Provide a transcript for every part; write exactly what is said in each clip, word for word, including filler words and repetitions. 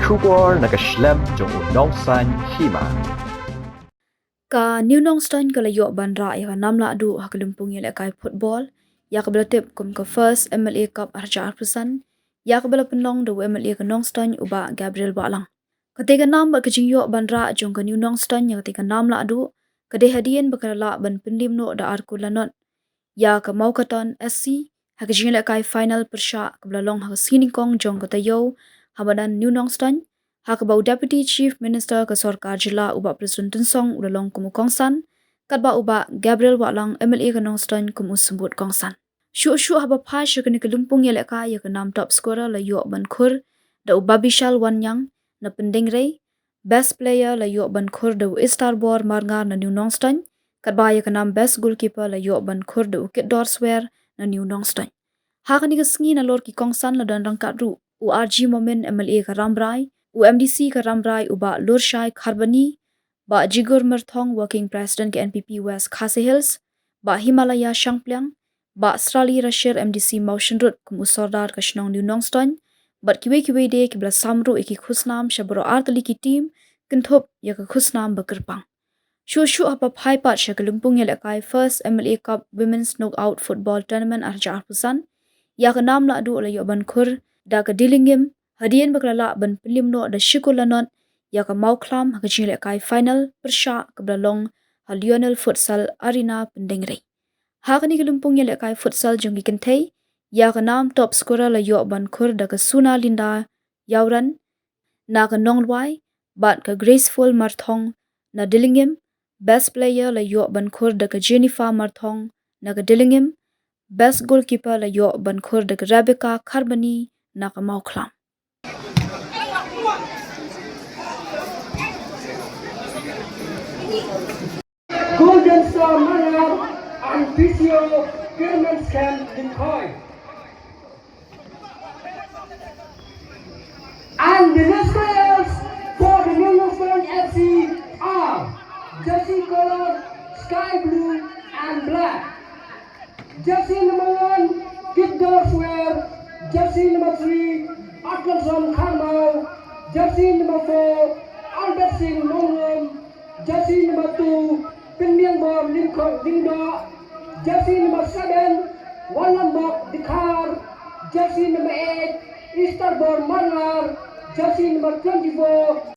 Khubor na ka shlem jong u Nongsaiñ Hima. Ka New Nongstoiñ ka la ïoh ban rah ïa ka nam lahduh ha ka lympung ïalehkai football, ïa kaba la tip kum ka First M L A Cup arhajar arphew san, ïa kaba la pynlong da u M L A ka Nongstoiñ u Bah Gabriel Wahlang. Kata ka nam bad ka jingïoh ban rah jong ka New Nongstoiñ ïa kata ka nam lahduh ka dei hadien ba ka la lah ban pynliem noh da ar kol lanot ïa ka Mawkaton S C ha ka jingïalehkai final pyrshah kaba la long ha ka sngi nyngkong jong ka taïew ha madan New Nongstoiñ, ha kaba u Deputy Chief Minister ka Sorkar Jylla u Bah Prestone Tynsong u la long kum u kongsan, katba u Bah Gabriel Wahlang M L A ka Nongstoiñ kum u symbud kongsan. Shuh shuh haba phai sha kane ka lympung ïalehkai, ïa ka nam top scorer la ïoh ban khur da u Babishal Wanniang na Pyndengrei, best player la ïoh ban khur da u Istarbor Marngar na New Nongstoiñ, katba ïa ka nam best goalkeeper la ïoh ban khur da u Kitdor Swer na New Nongstoiñ. Ha kane ka sngi nalor ki kongsan la don ryngkat ruh u R G Momin M L A ka Rambrai, u M D C ka Rambrai u Bah Lurshai Kharbani, Bah Jigur Myrthong, Working President ka N P P West Khasi Hills, Bah Himalaya Shangpliang, Bah Srali Rashir M D C Mawshynrut kum u Sordar ka shnong New Nongstoiñ, bad kiwei kiwei de kiba la sam ruh ïa ki khusnam sha baroh ar tylli ki team, kynthup ïa ka khusnam ba kyrpang. Shuh shuh haba phai pat sha ka lympung ïalehkai First M L A Cup Women's Knockout Football Tournament arhajar arphew san, ïa ka nam lahduh la ïoh ban khur da ka Dilingim, hadien ba ka la lah ban pynliem noh da shi kol lanot ïa ka Mawkhlam ha ka jingïalehkai final pyrshah kaba la long ha Lionel Futsal Arena Pyndengrei. Ha kane ka lympung ïalehkai futsal jong ki kynthei, ïa ka nam top scorer la ïoh ban khur da ka Suna Linda Ïawran na ka Nonglwai, bad ka Graceful Marthong na Dilingim, best player la ïoh ban khur da ka Jennifer Marthong na ka Dilingim, best goalkeeper la ïoh ban khur da ka Rebecca Kharbani na ka Mawkhlam. Golden Star Malar and P C O German Scam Lincoln. And the next players for the New York F C are jersey color sky blue and black. Jersey number one, Kidor Swer. Jersey number three, Atkinson Kharmau. Jersey number four, Albert Singh Nongrum. Jersey number two, Pynmiangbor Lyngdoh. Jersey number seven, Walambok Dkhar. Jersey number eight, Easterbor Marngar. Jersey number twenty-four,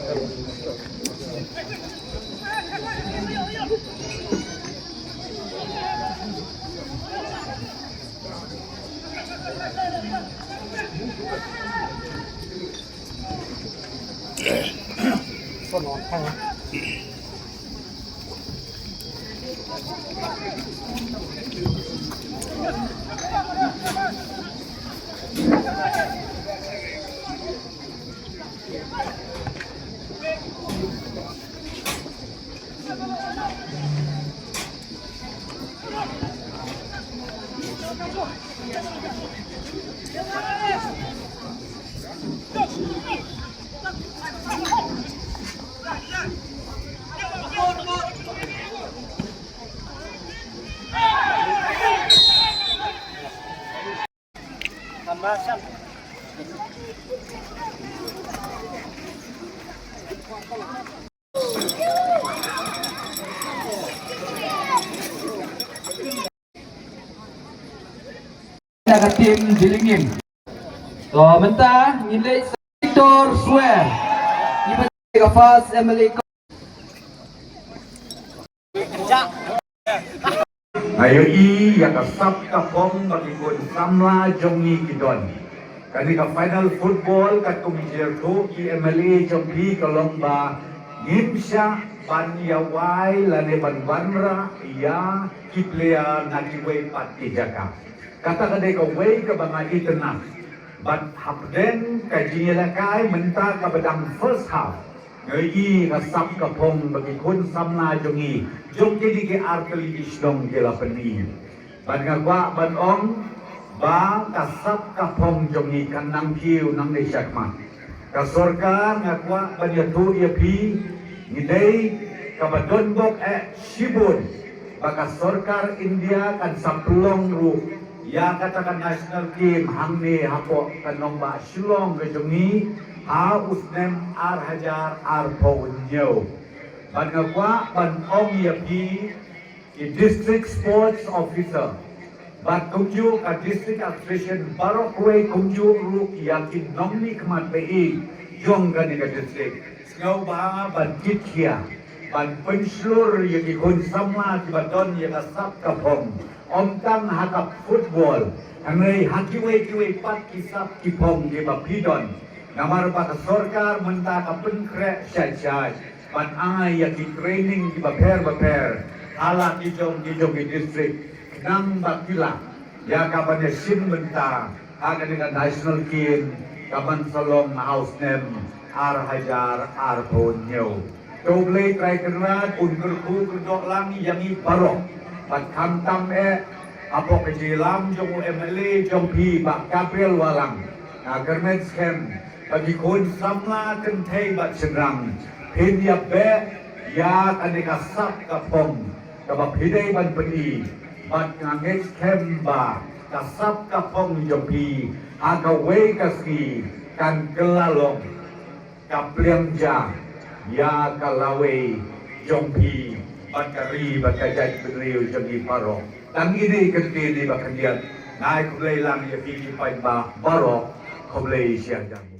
Na ka tim Jilingim. To mynta ngin leit sa Victor Swer. Ngi ba ka first M L A. Nga ïohi ïa ka sap ka phong ba ki khun samla jong ngi ki don. Kane ka final football katkum ki jingïathuh ki M L A jong phi ka long ba ngim shah ban ïa wai lane ban wanrah ïa ki player na kiwei pat ki jaka. Kata ka dei kawei kaba nga itynnad. Bad hapdeng ka jingïalehkai mynta kaba dang first half, nga ïohi ka sap ka phong ba ki khun samla jong ngi jong kine ki artylli ki shnong ki la pyni. Bad nga kwah ban ong ba ka sap ka phong jong ngi kan nang kiew nangne shakhmat. Ka sorkar nga kwah ban ïathuh ïa phi, ngi dei kaba don bok eh shibun ba ka sorkar India kan sa pynlong ruh ïa kata ka national game hangne hapoh ka nongbah Shillong ka jong ngi ha u snem ar hajar arphew hynñiew. Bad nga kwah ban ong ïa phi, ki district sports officer bad kumjuh ka district administration baroh kawei kumjuh ruh ïa ki nongmihkhmat ba ïeit jong kane ka district. Sngewbha ban kitkhia ban pynshlur ïa ki khun samla kiba don ïa ka sap ka phong, ym tang ha ka football, hynrei ha kiwei kiwei pat ki sap ki phong kiba phi don. Namar ba ka sorkar mynta ka pynkhreh shai shai ban ai ïa ki training kiba pher ba pher ha la ki jong ki jong ki district, khnang ba ki lah ïa ka ban ïashim bynta ha kane ka national game ka ban sa long ha u snem ar hajar arphew hynñiew. To U Blei Trai Kynrad un kyrkhu kyrdoh lang ïa ngi baroh. Bad khamtam eh hapoh ka jingïalam jong u M L A jong phi Bah Gabriel Wahlang, nga kyrmen skhem ba ki khun samla kynthei bad shynrang phin ïa beh ïa kane ka sap ka phong kaba phi dei ban pyni. Bad nga ngeit skhem ba ka sap ka phong jong phi ha kawei ka sngi kan kylla long ka pliang ja ïa ka lawei jong phi bad ka ri bad ka jaitbynriew jong ngi baroh. Tang ine i kyntien iba khyndiat, nga ai khublei lang ïa phi ki paidbah baroh. Khublei shibun.